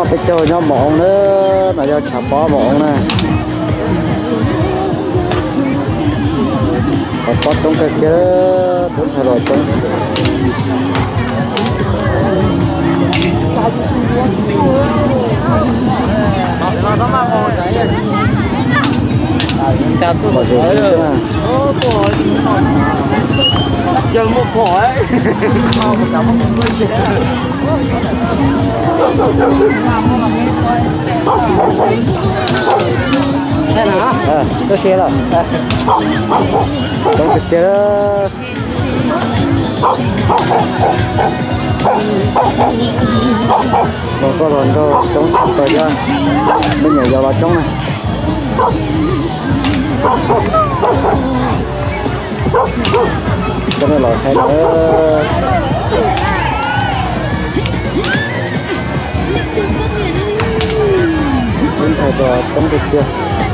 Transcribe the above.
Peb caug nyob Mos Oo na, no yog tshav pob Mos Oo na. Tshav pob coob kawg kiag, coob tshaj los coob. Mos Zem xwb na. Tub si lawm. Coob tiag tiag. Los koj los nrog coob tshaj plaws thiab. Peb nyiam yos los coob na. Coj nej los saib na. Lub ntxhais coob tiag tiag.